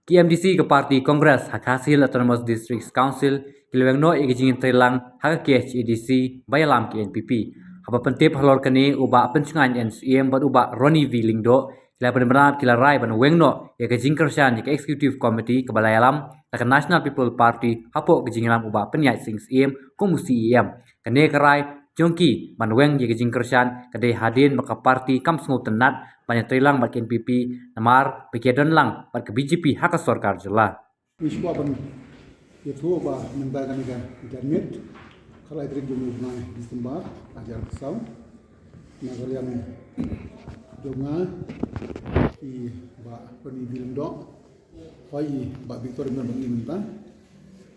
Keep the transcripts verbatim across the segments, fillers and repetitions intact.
Ki MDC ka party Congress ha Khasi Hills Autonomous District Council ki la weng noh ïa ka jingïatreilang ha ka KHADC ba ïalam ki NPP. Haba pyntip halor kane, u Bah Pynshngaiñ N Syiem bad u Bah Ronnie V Lyngdoh ki la pynbna, ki la rai ban weng noh ïa ka jingkyrshan ïa ka Executive Committee kaba la ïalam da ka National People Party hapoh ka jingïalam u Bah Pynïaid Sing Syiem kum u CEM. Kane ka rai jong ki ban weng ïa ka jingkyrshan ka dei hadien ba ka party kam sngewtynnat ban ïatreilang bad ka NPP, namar ba ki ïadon lang bad ka BJP ha ka sorkar jylla. Ngi sngewbha ban ïathuh ba mynta kane ka janmiet, ka lai tarik jong u bnai December, hajar arphew saw, na ka liang jong nga, i Bah Ronnie V Lyngdoh, bad i Bah Victor Rimran bad ngi mynta,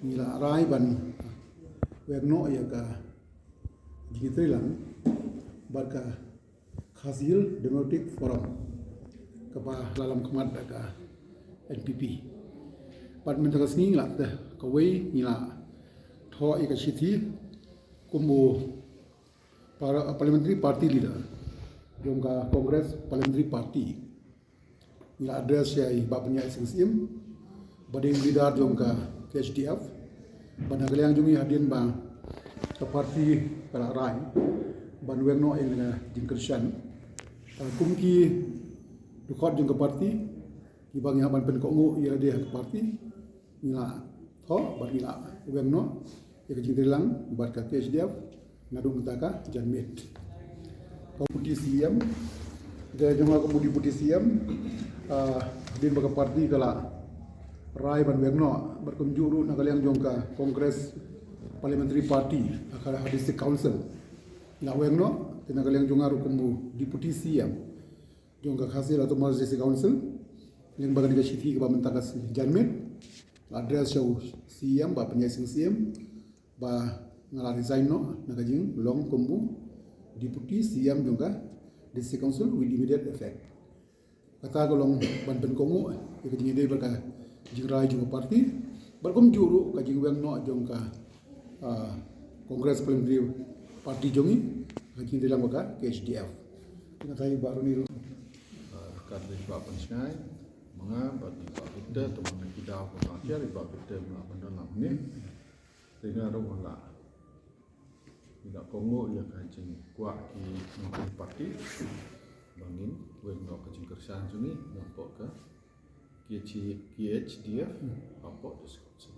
ngi la rai ban weng noh ïa ka jingïatreilang bad ka Khasi Hills Democratic Forum, kaba la lam khmat da ka NPP. Bad mynta ka sngi ngi la teh kawei, ngi la thoh ïa ka shithi kum u par-, Parliamentary Party Leader jong ka Congress Parliamentary Party. Ngi la address ïa i Bah Pynïaid Sing Syiem ba dei u leader jong ka KHADC. Bad na ka liang jong ngi, hadien ba ka party ka la rai ban weng noh ïa ka jingkyrshan, ah, kum ki dkhot jong ka party, kiba ngi hap ban pynkohnguh ïa lade ha ka party, ngi la thoh bad ngi la weng noh ïa ka jingïatreilang bad ka KHADC naduh mynta ka janmiet. Ka Deputy CEM, ka jong nga kum u Deputy CEM, ah, hadien ba ka party ka la rai ban weng noh, bad kumjuh ruh na ka liang jong ka Congress Parliamentary Party, ah, ka ha District Council la weng noh, te na ka liang jong nga ruh kum u Deputy CEM jong ka Khasi Hills Autonomous District Council, lyngba kane ka shithi kaba mynta ka janmiet, la address sha u CEM Bah Pynïaid Sing Syiem ba nga la resign noh na ka jinglong kum u Deputy CEM jong ka District Council with immediate effect. Kata ka long ban pynkohnguh ïa ka jingïadei bad ka jingrai jong ka party, bad kumjuh ruh ka jingweng noh jong ka, ah, Congress Parliamentary Party jong ngi, ka jingïadei lang bad ka KHADC. Nga kyrpad ïa i Bah Ronnie ruh. Ah, ka dei i Bah Pynshngaiñ, ma nga bad i Bah Victor, te mynta ki daw ka tang tiar, i Bah Victor ma nga ban don lang hangne. Te nga ruh nga la, nga la kohnguh ïa ka jingkwah ki nongtrei party ba ngin weng noh ka jingkyrshan jong ngi napoh ka KHADC, KHADC hapoh District Council.